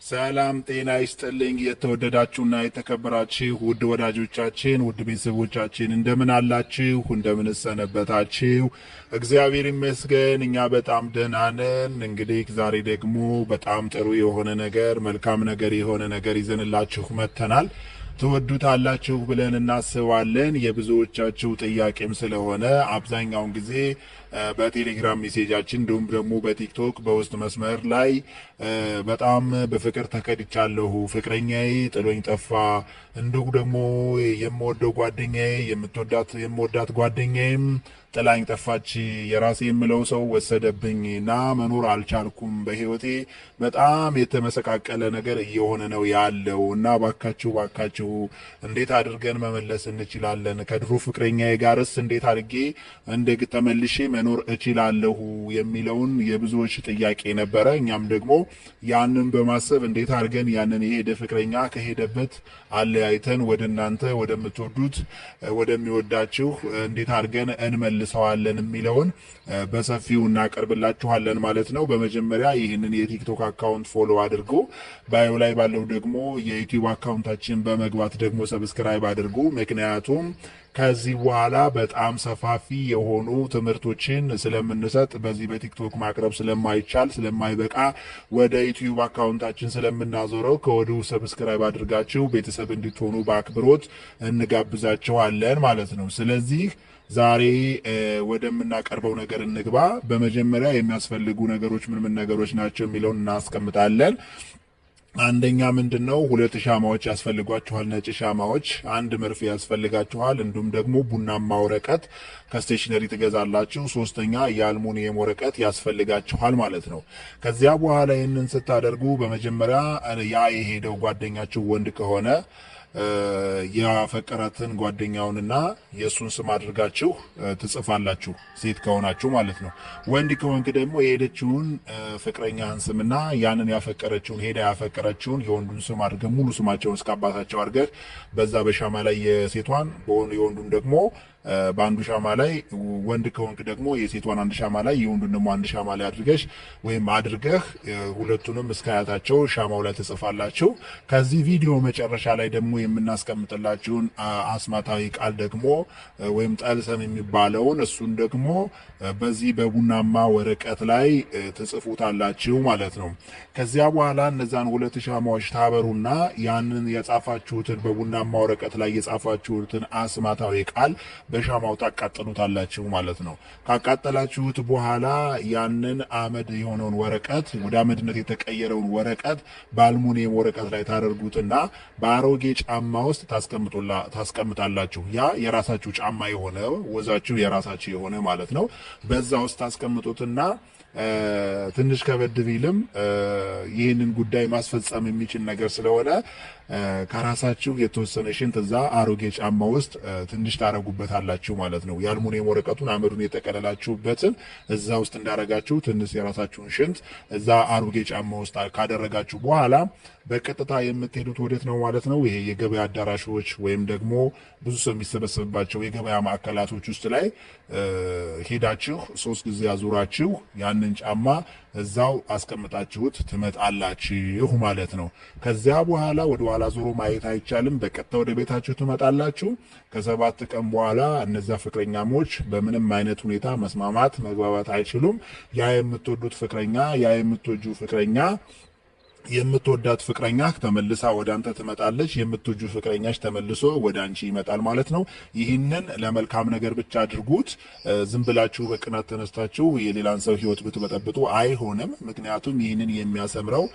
ሰላም ጤና ይስጥልኝ። የተወደዳችሁና የተከበራችሁ ውድ ወዳጆቻችን፣ ውድ ቤተሰቦቻችን፣ እንደምን አላችሁ? እንደምን ሰነበታችሁ? እግዚአብሔር ይመስገን እኛ በጣም ደህና ነን። እንግዲህ ዛሬ ደግሞ በጣም ጥሩ የሆነ ነገር፣ መልካም ነገር የሆነ ነገር ይዘንላችሁ መጥተናል። ትወዱታላችሁ ብለን እናስባለን። የብዙዎቻችሁ ጥያቄም ስለሆነ አብዛኛውን ጊዜ በቴሌግራም message ኣችን እንዲሁም ደግሞ በቲክቶክ በውስጥ መስመር ላይ በጣም በፍቅር ተከድቻለሁ፣ ፍቅረኛዬ ጥሎኝ ጠፋ፣ እንዲሁም ደግሞ የምወደው ጓደኛዬ፣ የምወዳት ጓደኛዬም ጥላኝ ጠፋች፣ የራሴ የምለው ሰው ወሰደብኝ እና መኖር አልቻልኩም፣ በህይወቴ በጣም የተመሰቃቀለ ነገር እየሆነ ነው ያለው እና ባካችሁ ባካችሁ እንዴት አድርገን መመለስ እንችላለን? ከድሮ ፍቅረኛዬ ጋርስ እንዴት አድርጌ እንደ ተመልሼ መኖር እችላለሁ የሚለውን የብዙዎች ጥያቄ ነበረ። እኛም ደግሞ ያንን በማሰብ እንዴት አድርገን ያንን የሄደ ፍቅረኛ ከሄደበት አለያይተን ወደ እናንተ ወደምትወዱት ወደሚወዳችሁ እንዴት አድርገን እንመልሰዋለን የሚለውን በሰፊው እናቀርብላችኋለን ማለት ነው። በመጀመሪያ ይህንን የቲክቶክ account follow አድርጉ። Bio ላይ ባለው ደግሞ የዩቲዩብ account ኣችን በመግባት ደግሞ subscribe አድርጉ። ምክንያቱም ከዚህ በኋላ በጣም ሰፋፊ የሆኑ ትምህርቶችን ስለምንሰጥ፣ በዚህ በቲክቶክ ማቅረብ ስለማይቻል፣ ስለማይበቃ ወደ ዩቲዩብ account ኣችን ስለምናዞረው ከወዲሁ subscribe አድርጋችሁ ቤተሰብ እንድትሆኑ በአክብሮት እንጋብዛችኋለን ማለት ነው። ስለዚህ ዛሬ ወደምናቀርበው ነገር እንግባ። በመጀመሪያ የሚያስፈልጉ ነገሮች ምን ምን ነገሮች ናቸው የሚለውን እናስቀምጣለን። አንደኛ ምንድን ነው? ሁለት ሻማዎች ያስፈልጓችኋል። ነጭ ሻማዎች፣ አንድ መርፌ ያስፈልጋችኋል። እንዲሁም ደግሞ ቡናማ ወረቀት ከ stationery ትገዛላችሁ። ሶስተኛ የአልሙኒየም ወረቀት ያስፈልጋችኋል ማለት ነው። ከዚያ በኋላ ይህንን ስታደርጉ በመጀመሪያ ያ የሄደው ጓደኛችሁ ወንድ ከሆነ ያፈቀራትን ጓደኛውንና የእሱን ስም አድርጋችሁ ትጽፋላችሁ፣ ሴት ከሆናችሁ ማለት ነው። ወንድ ከሆንክ ደግሞ የሄደችውን ፍቅረኛህን ስምና ያንን ያፈቀረችውን፣ ሄዳ ያፈቀረችውን የወንዱን ስም አድርገህ፣ ሙሉ ስማቸውን እስከ አባታቸው አድርገህ በዛ በሻማ ላይ የሴቷን፣ የወንዱን ደግሞ በአንዱ ሻማ ላይ፣ ወንድ ከሆንክ ደግሞ የሴቷን አንድ ሻማ ላይ የወንዱን ደግሞ አንድ ሻማ ላይ አድርገሽ ወይም አድርገህ ሁለቱንም እስከ አያታቸው ሻማው ላይ ትጽፋላችሁ። ከዚህ ቪዲዮ መጨረሻ ላይ ደግሞ የምናስቀምጥላችሁን አስማታዊ ቃል ደግሞ ወይም ጠልሰም የሚባለውን እሱን ደግሞ በዚህ በቡናማ ወረቀት ላይ ትጽፉታላችሁ ማለት ነው። ከዚያ በኋላ እነዛን ሁለት ሻማዎች ታበሩና ያንን የጻፋችሁትን፣ በቡናማ ወረቀት ላይ የጻፋችሁትን አስማታዊ ቃል በሻማው ታቃጥሉታላችሁ ማለት ነው። ካቃጠላችሁት በኋላ ያንን አመድ የሆነውን ወረቀት፣ ወደ አመድነት የተቀየረውን ወረቀት በአልሙኒየም ወረቀት ላይ ታደርጉትና በአሮጌ ጫማ ውስጥ ታስቀምጣላችሁ። ያ የራሳችሁ ጫማ የሆነ፣ ወዛችሁ የራሳችሁ የሆነ ማለት ነው። በዛ ውስጥ ታስቀምጡትና ትንሽ ከበድ ቢልም ይህንን ጉዳይ ማስፈጸም የሚችል ነገር ስለሆነ ከራሳችሁ የተወሰነ ሽንት እዛ አሮጌ ጫማ ውስጥ ትንሽ ታረጉበታላችሁ ማለት ነው። የአልሙኒየም ወረቀቱን አመዱን የጠቀለላችሁበትን እዛ ውስጥ እንዳረጋችሁ ትንሽ የራሳችሁን ሽንት እዛ አሮጌ ጫማ ውስጥ ካደረጋችሁ በኋላ በቀጥታ የምትሄዱት ወዴት ነው ማለት ነው? ይሄ የገበያ አዳራሾች ወይም ደግሞ ብዙ ሰው የሚሰበሰብባቸው የገበያ ማዕከላቶች ውስጥ ላይ ሄዳችሁ ሶስት ጊዜ አዙራችሁ ያንን ጫማ እዛው አስቀምጣችሁት ትመጣላችሁ ማለት ነው። ከዚያ በኋላ ወደ ኋላ ዞሮ ማየት አይቻልም። በቀጥታ ወደ ቤታችሁ ትመጣላችሁ። ከ7 ቀን በኋላ እነዚያ ፍቅረኛሞች በምንም አይነት ሁኔታ መስማማት መግባባት አይችሉም። ያ የምትወዱት ፍቅረኛ፣ ያ የምትወጂው ፍቅረኛ፣ የምትወዳት ፍቅረኛ ተመልሳ ወደ አንተ ትመጣለች። የምትወጂው ፍቅረኛሽ ተመልሶ ወደ አንቺ ይመጣል ማለት ነው። ይህንን ለመልካም ነገር ብቻ አድርጉት። ዝም ብላችሁ በቅናት ተነስታችሁ የሌላን ሰው ሕይወት ብትበጠብጡ አይሆንም። ምክንያቱም ይህንን የሚያሰምረው፣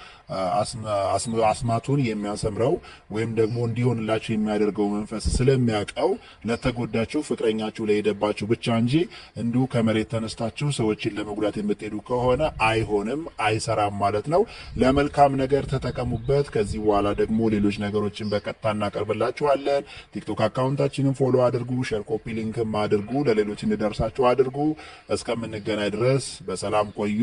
አስማቱን የሚያሰምረው ወይም ደግሞ እንዲሆንላችሁ የሚያደርገው መንፈስ ስለሚያውቀው ለተጎዳችሁ ፍቅረኛችሁ ለሄደባችሁ ብቻ እንጂ እንዲሁ ከመሬት ተነስታችሁ ሰዎችን ለመጉዳት የምትሄዱ ከሆነ አይሆንም፣ አይሰራም ማለት ነው። ለመልካም ነገር ተጠቀሙበት። ከዚህ በኋላ ደግሞ ሌሎች ነገሮችን በቀጥታ እናቀርብላችኋለን። ቲክቶክ account ኣችንን follow አድርጉ፣ share፣ copy link ም አድርጉ፣ ለሌሎች እንዲደርሳችሁ አድርጉ። እስከምንገናኝ ድረስ በሰላም ቆዩ።